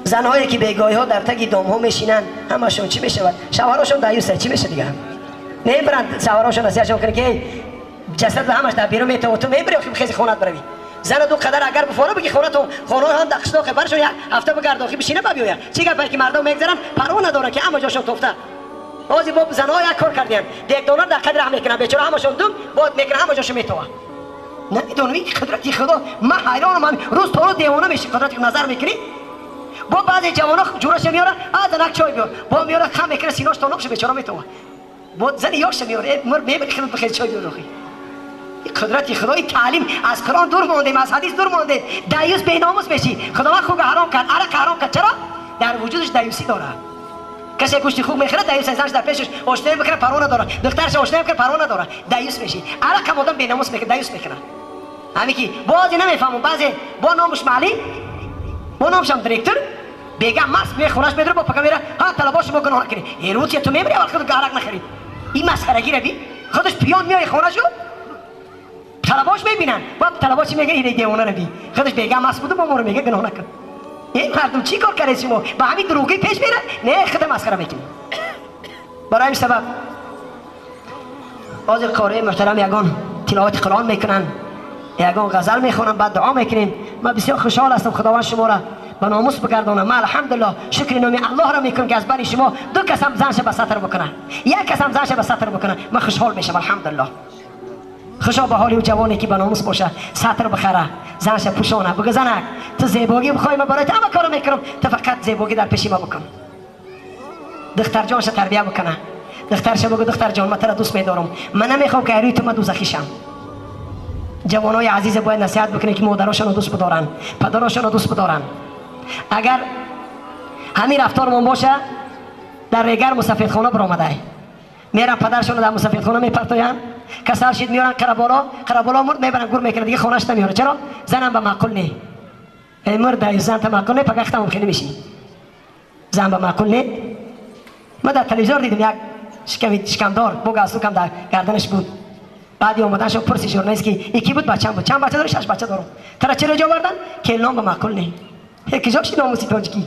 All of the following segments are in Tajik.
Занҳое ки бегоҳиҳо дар таги домҳо мешинанд, ҳамашон чӣ мешавад? Шавҳарошон даюса, чӣ меша дига? Мебаранд шавҳарошон, насиҳатшон кунанд, ки эй, ҷасад ҳамаш дар берун метавад, ту мебари, охи хези хонат баравӣ. Зана ду қадар агар бифора, биги хонатон, хонаҳо ҳам дар қишлоқе, баршон як ҳафта бигард, охи бишина, ба биёяд. Чӣ гап, ки мардум мегзаранд, парво надоранд, ки ҳама ҷошон тофта. Ҳозир бо занҳо як кор кардиянд, дегдонар дар қадри раҳ мекунанд, бечора ҳамашон дум бод мекунанд, ҳама ҷошон метова. Намедонам, ин қудрати Худо, ман ҳайронам, рӯз то рӯз девона меши, қудрати назар мекунӣ. Бо баъзе ҷавоно ҷураша меёра, а занак чой биёр, бо меёра, хам мекуна, синош тонок ша, бечора метова. Бо зани ёша меёра, мр мебари, хидмат бихез, чой биёр. Охи, қудрати Худои, таълим аз Қуръон дур мондем, аз ҳадис дур мондем. Даюс, беномус мешӣ. Худованд хуга ҳаром кард, арақ ҳаром кард. Чаро? Дар вуҷудаш даюсӣ дорад. Касе гӯшти хук мехӯрад, даюс. Занаш дар пешаш ошноӣ мекунад, парво надорад. Духтараш ошноӣ мекунад, парво надорад, даюс мешӣ. Арақ ҳам одам беномус мекунад, даюс мекунад. Ҳаме ки бозе намефаҳмам, баъзе бо номуш маълим, бо номушам директор, бега маст мехонаш медора, бо пака мера, ҳа, талабо, шумо гуноҳ накунед. Эрутия, ту мебари, аввал худ арақ нахарид. Ин масхарагира би, худаш пиён меои хонашу, талабош мебинанд, бо талабо чӣ мега? Ире, девона би, худаш бега маст буду, бо моро мега гуноҳ накун. Эй мардум, чӣ кор кардед шумо? Ба ҳамин дурӯғӣ пеш мера, не, худа масхара мекунӣ. Барои ҳамин сабаб ҳозир қории муҳтарам ягон тиловати Қуръон мекунанд, ягон ғазал мехонам, баъд дуо мекунем. Ман бисёр хушҳол ҳастам, Худованд шуморо ба номус бигардонам. Ман, алҳамдулиллоҳ, шукри номи Аллоҳро мекунам, ки аз бари шумо ду касам занша ба сатр бикунад, як касам занша ба сатр бикунад, ман хушҳол мешавам, алҳамдулиллоҳ. Хушо ба ҳоли ӯ ҷавоне, ки ба номус боша, сатр бихара, занша пӯшона, бигӯ: «Занак, ту зебогӣ бихоҳӣ, ман барои ту ҳама коро мекунам, ту фақат зебогӣ дар пеши ма бикун». Духтарҷонша тарбия бикуна, духтарша бигӯ: «Духтарҷон, ман тура дӯст медорам, ман намехоҳам, ки рӯи ту ман дӯзахӣ шам». Ҷавонои азиза бояд насиҳат бикунем, ки модарошонро дӯст бидоранд, падарошонро дӯст бидоранд. Агар ҳамин рафтормон боша, дар регар мусафедхона биромадай, меран, падаршонро дар мусафедхона мепартоянд, касал шид, меёранд Қараболо, Қараболо мурд, мебаранд, гур мекунанд, дига хонаш намеёрад. Чаро? Занам ба маъқул не. Эй мурда, зан та маъқул не, пагахта мумкин мешӣ, зан ба маъқул не. Ман дар телевизор дидам, як шиками шикамдор бо галстукам дар гарданаш буд. Баъди омаданшо пурси журналист, ки ики буд, бачам буд. «Чанд бача дорӣ?» «Шаш бача дорам». «Тара чаро ҷо овардан?» «Келном ба маъқул не». Куҷо ши номуси тоҷикӣ?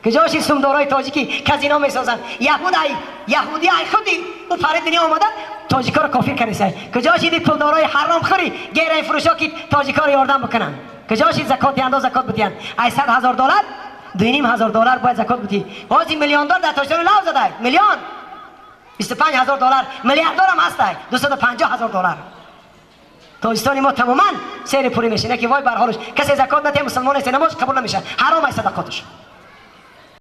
Куҷо ши сумдорои тоҷикӣ казино месозанд? Яҳуд ай, яҳуди ай, худи ӯ пари дунё омада, тоҷикоро кофир кардисай. Куҷо шиди пулдорои ҳаромхӯри героин фурӯшо, ки тоҷикоро ёрдам бикунанд? Куҷо шид закот диҳандо, закот бидиҳанд? Ай 100 000 доллар 2,5 ҳазор доллар бояд закот бидиҳӣ. Ҳозир миллиондор дар Тоҷикистон лав задай, миллион 25 000 доллар, миллиарддорам ҳастай, 250 000 доллар. Тоҷикистони мо тамоман сери пурӣ мешина, ки вой бар ҳолаш. Касе закот натия, мусулмон нест, намоз қабул намешавад, ҳаром ай садақоташ.